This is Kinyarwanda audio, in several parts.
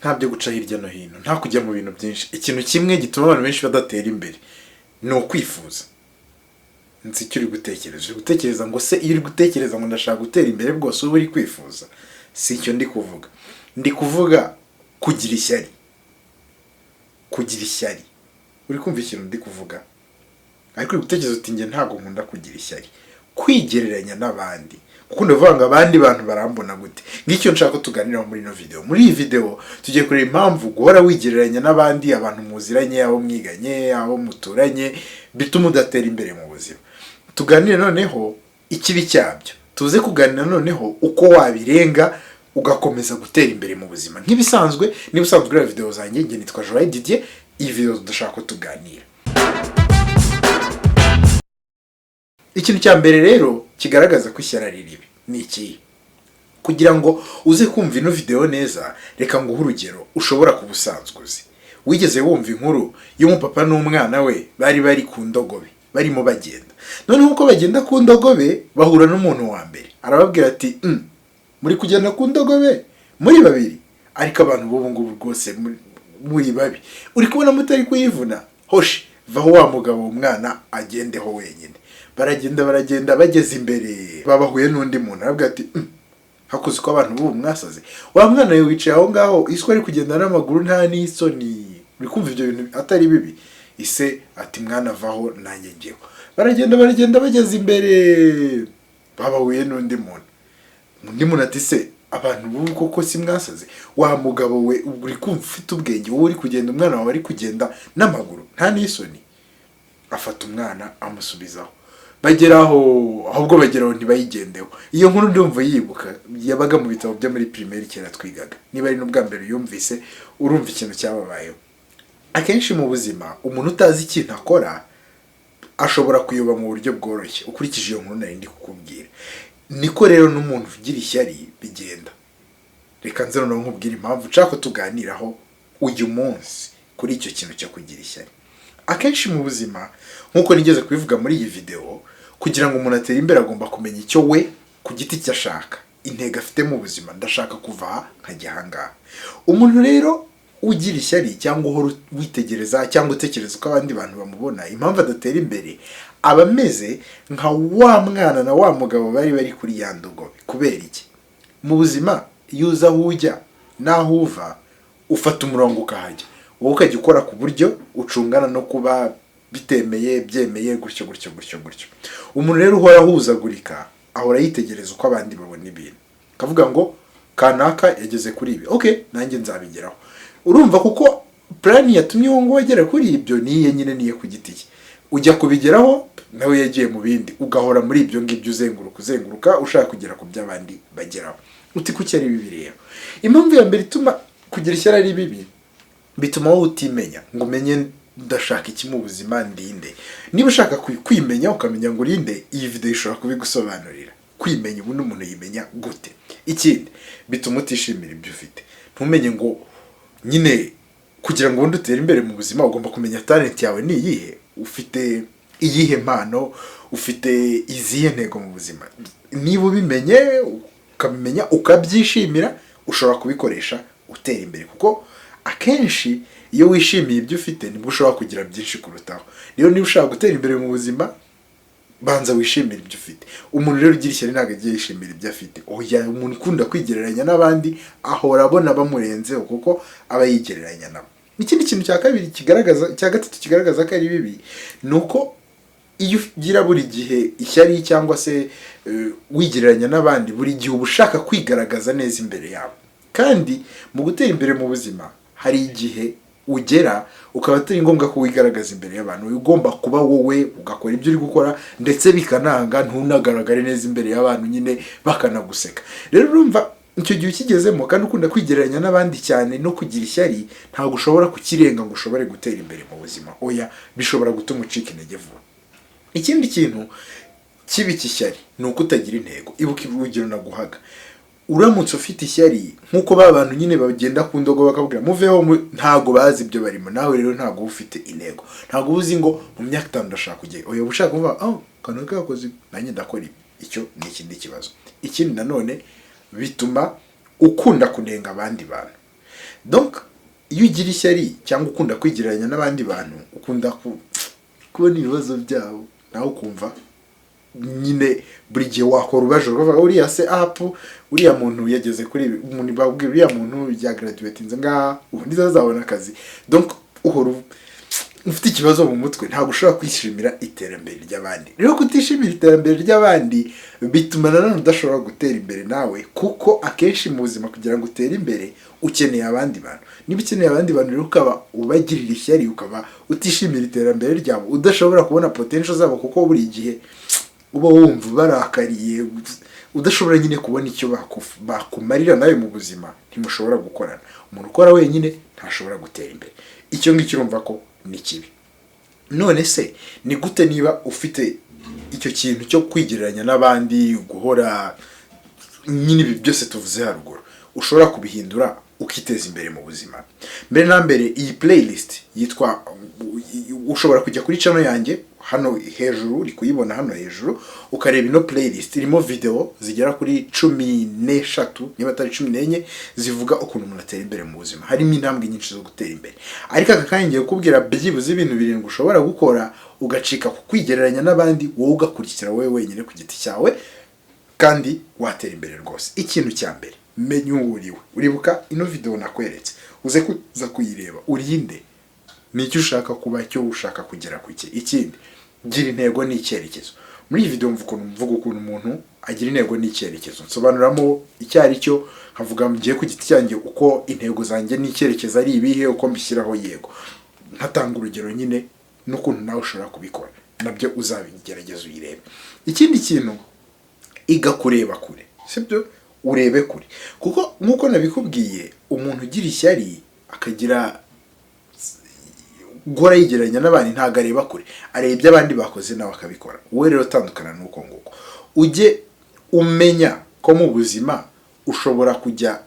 Nta byo guca hirya no hino, nta kujya mu bintu byinshi. Ikintu kimwe gituma abantu benshi badatera imbere ni ukwifuza. Nzi icyo uri gutekereza. Uri gutekereza ngo se iyo uri gutekereza ngo ndashaka gutera imbere bwose uba uri kwifuza? Si icyo ndi kuvuga. Ndi kuvuga kugira ishyari. Kugira ishyari, uri kumva ikintu ndi kuvuga? Ariko uri gutekereza uti njye ntabwo nkunda kugira ishyari. Kwigereranya n'abandi, kuko ndavuga ngo abandi bantu barambona gute? Ngicyo nshaka ko tuganiraho muri ino video. Muri iyi video tugiye kureba impamvu guhora wigereranya n'abandi, abantu muziranye, abo mwiganye, abo muturanye, bituma udatera imbere mu buzima. Tuganire noneho ikibi cyabyo, tuze kuganira noneho uko wabirenga ugakomeza gutera imbere mu buzima. Nk'ibisanzwe, niba usanzwe ureba video zanjye, njye nitwa Joel Didier. Iyi video ndashaka ko tuganira. Ikintu cya mbere rero kigaragaza ko ishyari ari ribi ni ikihe? Kugira ngo uze kumva ino video neza, reka nguhe urugero ushobora kuba usanzwe uzi. Wigeze wumva inkuru y'umupapa n'umwana we bari ku ndogobe, barimo bagenda? Noneho uko bagenda ku ndogobe bahura n'umuntu wa mbere, arababwira ati: "Muri kugenda ku ndogobe muri babiri, ariko abantu b'ubu ngubu rwose muri babi. Uri kubona mutari kuyivuna? Hoshi, vaho wa mugabo, umwana agendeho wenyine." Baragenda, baragenda, bageze imbere babahuye n'undi muntu, arabwira ati: "Hakuze ko abantu b'ubu mwasaze. Wa mwana we wicaye aho ngaho, iswa ari kugenda n'amaguru, nta n'isoni. Uri kumva ibyo bintu atari bibi?" Ise ati: "Mwana, vaho nanjye njyeho." Baragenda, baragenda, bageze imbere babahuye n'undi muntu. Undi muntu ati: "Se abantu b'ubu koko si mwasaze? Wa mugabo we, uri kumva ufite ubwenge? Wowe uri kugenda, umwana wawe ari kugenda n'amaguru, nta n'isoni?" Afata umwana amusubizaho. Bageraho, ahubwo bageraho ntibayigendeho. Iyo nkuru ndumva yibuka yabaga mu bitabo byo muri primaire kera twigaga. Niba ari n'ubwa mbere uyumvise, urumva ikintu cyababayeho. Akenshi mu buzima, umuntu utazi ikintu akora ashobora kuyoba mu buryo bworoshye. Ukurikije iyo nkuru nari ndi kukubwira, niko rero n'umuntu ugira ishyari bigenda. Reka nze noneho nkubwire impamvu nshaka ko tuganiraho uyu munsi kuri icyo kintu cyo kugira ishyari. Akenshi mu buzima, nk'uko nigeze kubivuga muri iyi video, kugira ngo umuntu atere imbere agomba kumenya icyo we ku giti cye ashaka, intego afite mu buzima: ndashaka kuva aha nkajya ahangaha. Umuntu rero ugira ishyari, cyangwa uhora witegereza cyangwa utekereza uko abandi bantu bamubona, impamvu adatera imbere, aba ameze nka wa mwana na wa mugabo bari kuri ya ndogobe. Kubera iki? Mu buzima, iyo uzi aho ujya n'aho uva, ufata umurongo ukahajya, wowe ukajya ukora ku buryo ucungana no kuba bitemeye, byemeye, gutyo gutyo gutyo gutyo. Umuntu rero uhora ahuzagurika ahora yitegereza uko abandi babona ibintu, akavuga ngo kanaka yageze kuri ibi, ok, nanjye nzabigeraho. Urumva, kuko plan yatumye uwo nguwo agera kuri ibyo niye nyine, niye ku giti cye. Ujya kubigeraho, nawe yagiye mu bindi, ugahora muri ibyo ngibyo, uzenguruka, uzenguruka, ushaka kugera ku byo abandi bageraho. Uti kuki ari bibi rero? Impamvu ya mbere ituma kugira ishyari ari bibi, bituma wowe utimenya ngo umenye ndashaka iki mu buzima, ndinde. Niba ushaka kwimenya, ukamenya ngo urinde, iyi video ishobora kubigusobanurira. Kwimenya, ubundi umuntu yimenya gute? Ikindi, bituma utishimira ibyo ufite, ntumenye ngo nyine kugira ngo ubundi utere imbere mu buzima ugomba kumenya talent yawe ni iyihe, ufite iyihe mpano, ufite izihe ntego mu buzima. Niba ubimenye, ukabimenya, ukabyishimira, ushobora kubikoresha utera imbere, kuko akenshi iyo wishimiye ibyo ufite nibwo ushobora kugira byinshi kurutaho. Rero niba ushaka gutera imbere mu buzima, banza wishimire ibyo ufite. Umuntu rero ugira ishyari ntabwo agiye yishimira ibyo afite. Oya, umuntu ukunda kwigereranya n'abandi ahora abona bamurenzeho, kuko aba yigereranya nabo. Ikindi kintu cya kabiri kigaragaza, cya gatatu kigaragaza ko ari bibi, ni uko iyo ugira buri gihe ishyari cyangwa se wigereranya n'abandi, buri gihe uba ushaka kwigaragaza neza imbere yabo. Kandi mu gutera imbere mu buzima hari igihe ugera ukaba atari ngombwa ko wigaragaza imbere y'abantu. Ugomba kuba wowe, ugakora ibyo uri gukora, ndetse bikananga ntunagaragare neza imbere y'abantu nyine, bakanaguseka. Rero urumva icyo gihe ukigezemo kandi ukunda kwigereranya n'abandi cyane no kugira ishyari, ntabwo ushobora kukirenga ngo ushobore gutera imbere mu buzima. Oya, bishobora gutuma ucika intege vuba. Ikindi kintu kibi cy'ishyari ni uko utagira intego. Ibuka urugero naguhaga. Uramutse ufite ishyari, nk'uko ba bantu nyine bagenda ku ndogobe bakabwira muveho, ntabwo bazi ibyo barimo, nawe rero ntabwo uba ufite intego. Ntabwo uba uzi ngo mu myaka 5 ndashaka kujyayo. Oya, uba ushaka kuvuga: "Oh, kanaka yakoze ibi, nanjye ndakora ibi." Icyo ni ikindi kibazo. Ikindi nanone, bituma ukunda kunenga abandi bantu. Donc iyo ugira ishyari cyangwa ukunda kwigereranya n'abandi bantu, ukunda kubona ibibazo byabo, nawe ukumva nyine buri gihe wakora ubajura, ukavuga uriya se apu, uriya muntu yageze kuri ibi, umuntu babwira uriya muntu yagraduatinze ngaha, ubundi azabona akazi. Donc uhora ufite ikibazo mu mutwe, ntabwo ushobora kwishimira iterambere ry'abandi. Rero kutishimira iterambere ry'abandi bituma nanone udashobora gutera imbere nawe, kuko akenshi mu buzima kugira ngo utere imbere ukeneye abandi bantu. Niba ukeneye abandi bantu rero ukaba ubagirira ishyari, ukaba utishimira iterambere ryabo, udashobora kubona potential zabo, kuko buri gihe uba wumva barakariye, udashobora nyine kubona icyo bakumarira nawe mu buzima, ntimushobora gukorana. Umuntu ukora wenyine ntashobora gutera imbere. Icyo ngicyo urumva ko ni kibi. None se ni gute, niba ufite icyo kintu cyo kwigereranya n'abandi, guhora nyine ibi byose tuvuze haruguru, ushobora kubihindura ukiteza imbere mu buzima? Mbere na mbere, iyi playlist yitwa, ushobora kujya kuri channel yanjye hano hejuru, uri kuyibona hano hejuru, ukareba ino playlist. Irimo video zigera kuri 13, niba atari 14, zivuga ukuntu umuntu atera imbere mu buzima. Harimo intambwe nyinshi zo gutera imbere, ariko aka kanya ngiye kukubwira byibuze ibintu birindwi ushobora gukora ugacika ku kwigereranya n'abandi, wowe ugakurikira wowe wenyine ku giti cyawe, kandi watera imbere rwose. Ikintu cya mbere, menya uwo uriwe. Uribuka ino video nakweretse, uze kuza kuyireba. Urinde? Ni icyo ushaka kuba cyo? Ushaka kugera ku ki? Ikindi, gira intego n'icyerekezo. Muri iyi video mvuga ukuntu umuntu agira intego n'icyerekezo, nsobanuramo icyo ari cyo, nkavuga ngiye ku giti cyanjye uko intego zanjye n'icyerekezo ari ibihe, uko mbishyiraho, yego, nkatanga urugero nyine n'ukuntu nawe ushobora kubikora. Nabyo uzabigerageza uyirebe. Ikindi kintu, iga kureba kure, sibyo? Urebe kure, kuko nk'uko nabikubwiye, umuntu ugira ishyari, akagira guhora yigereranya n'abandi, ntabwo areba kure, areba ibyo abandi bakoze nawe akabikora. Wowe rero tandukana n'uko nguko, ujye umenya ko mu buzima ushobora kujya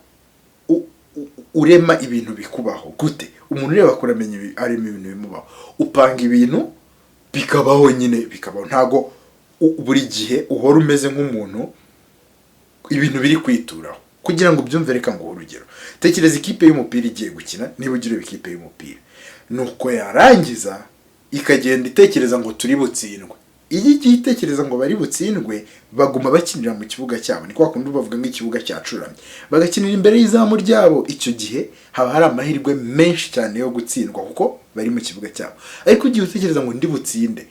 urema ibintu bikubaho. Gute? Umuntu ureba kure amenya arema ibintu bimubaho. Upanga ibintu bikabaho nyine, bikabaho. Ntabwo buri gihe uhora umeze nk'umuntu ibintu biri kwituraho. Kugira ngo ubyumve, reka nguhe urugero. Tekereza ikipe y'umupira igiye gukina, niba ugira ikipe y'umupira, nuko yarangiza ikagenda itekereza ngo turi butsindwe. Iyo igiye itekereza ngo bari butsindwe, baguma bakinira mu kibuga cyabo. Ni kwa kundi bavuga nk'ikibuga cyacuramye, bagakinira imbere y'izamu ryabo. Icyo gihe haba hari amahirwe menshi cyane yo gutsindwa kuko bari mu kibuga cyabo. Ariko ugiye utekereza ngo ndi butsinde,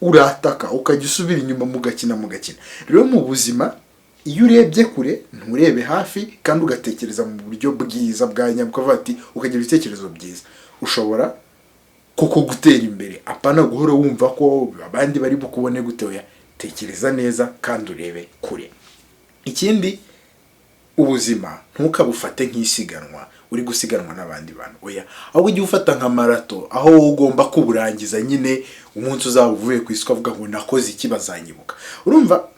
urataka, ukajya usubira inyuma, mugakina, mugakina. Rero mu buzima, iyo urebye kure, nturebe hafi, kandi ugatekereza mu buryo bwiza bwa nyabwo, ukavuga ati, ukagira ibitekerezo byiza, ushobora koko gutera imbere, apana guhora wumva ko abandi bari bukubone gute. Oya, tekereza neza kandi urebe kure. Ikindi, ubuzima ntukabufate nk'isiganwa uri gusiganwa n'abandi bantu. Oya, ahubwo ujye ufata nka marato, aho wowe ugomba kuburangiza nyine. Umunsi uzaba uvuye ku isi ukavuga ngo nakoze iki, bazanyibuka. Urumva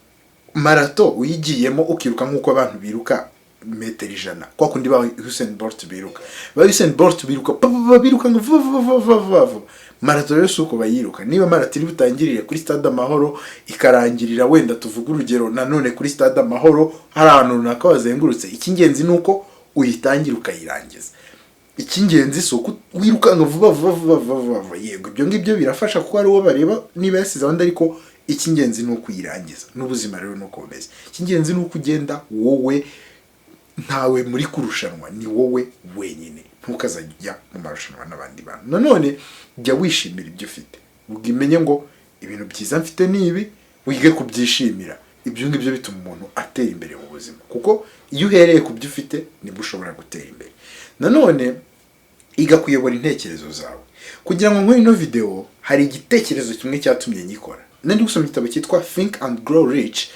marato uyigiyemo ukiruka nk'uko abantu biruka metero 100, kwa kundi ba Usain Bolt biruka, ba Usain Bolt biruka pa, pa, pa, biruka ngo vuba vuba vuba vuba vuba vuba. Marato rero si uko bayiruka. Niba marato iri butangirire kuri Stade Amahoro, ikarangirira wenda, tuvuge urugero nanone, kuri Stade Amahoro, hari ahantu runaka wazengurutse, icy'ingenzi ni uko uyitangira ukayirangiza. Icy'ingenzi si uko wirukanka vuba vuba vuba vuba vuba vuba. Yego, ibyo ngibyo birafasha kuko hari uwo bareba niba yasize abandi, ariko icy'ingenzi ni ukuyirangiza. N'ubuzima rero ni uko bumeze. Icy'ingenzi ni uko ugenda wowe, ntawe muri kurushanwa, ni wowe wenyine. Ntukazajya mu marushanwa n'abandi bantu. Nanone jya wishimira ibyo ufite, umenye ngo ibintu byiza mfite ni ibi, wige kubyishimira. Ibyo ngibyo bituma umuntu atera imbere mu buzima, kuko iyo uhereye ku byo ufite nibwo ushobora gutera imbere. Nanone iga kuyobora intekerezo zawe. Kugira ngo nkore ino video, hari igitekerezo kimwe cyatumye nyikora. Nari gusoma igitabo cyitwa Think and Grow Rich,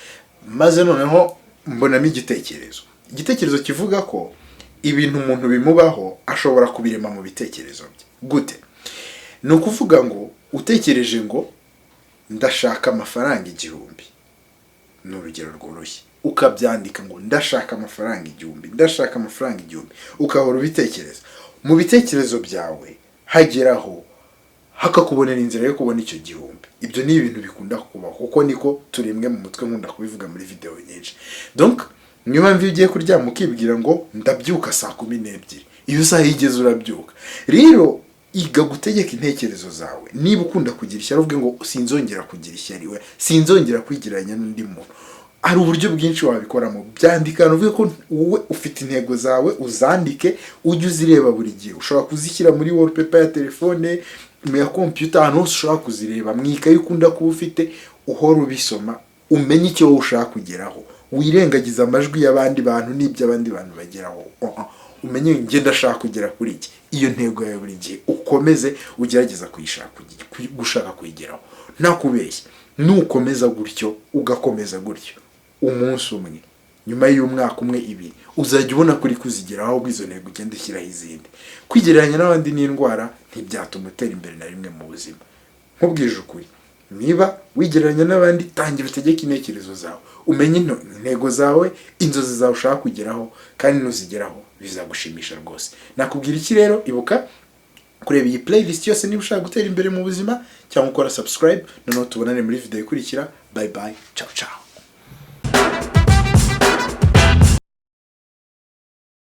maze noneho mbonamo igitekerezo kivuga ko ibintu umuntu bimubaho ashobora kubirema mu bitekerezo bye. Gute? Ni ukuvuga ngo utekereje ngo ndashaka amafaranga 1000, ni urugero rworoshye, ukabyandika ngo ndashaka amafaranga 1000, ndashaka amafaranga 1000, ukahora ubitekereza mu bitekerezo byawe, hageraho hakakubonera inzira yo kubona icyo gihumbi. Ibyo ni ibintu bikunda kubaho kuko niko turemwe mu mutwe, nkunda kubivuga muri video nyinshi. Donc niyo mpamvu iyo ugiye kuryama ukibwira ngo ndabyuka saa 12. Iyo saha igeze urabyuka. Rero iga gutegeka intekerezo zawe. Niba ukunda kugira ishyari, uvuge ngo "Sinzongera kugira ishyari, we sinzongera kwigereranya n'undi muntu." Hari uburyo bwinshi wabikoramo. Byandika, uvuge ko wowe ufite intego zawe, uzandike, ujye uzireba buri gihe. Ushobora kuzishyira muri wallpaper ya telefone, mu ya computer, ahantu hose ushobora kuzireba, mu ikayi ukunda kuba ufite, uhora ubisoma, umenye icyo wowe ushaka kugeraho, wirengagiza amajwi y'abandi bantu n'ibyo abandi bantu bageraho. Umenye njye ndashaka kugera kuri iki. Iyo ntego yawe buri gihe ukomeze ugerageza kuyishaka, gushaka kuyigeraho. Ntakubeshye, nukomeza gutyo, ugakomeza gutyo, umunsi umwe, nyuma y'umwaka umwe, 2, uzajya ubona kuri kuzigeraho, ahubwo izo ntego ugenda ushyiraho izindi. Kwigereranya n'abandi ni indwara, ntibyatuma utera imbere na rimwe mu buzima. Nkubwije ukuri, niba wigereranya n'abandi, tangira utegeke intekerezo zawe, umenye intego zawe, inzozi zawe ushaka kugeraho, kandi nuzigeraho bizagushimisha rwose. Nakubwira iki rero? Ibuka kureba iyi playlist yose niba ushaka gutera imbere mu buzima, cyangwa ukora subscribe. Noneho tubonane muri video ikurikira. Bye bye, ciao ciao.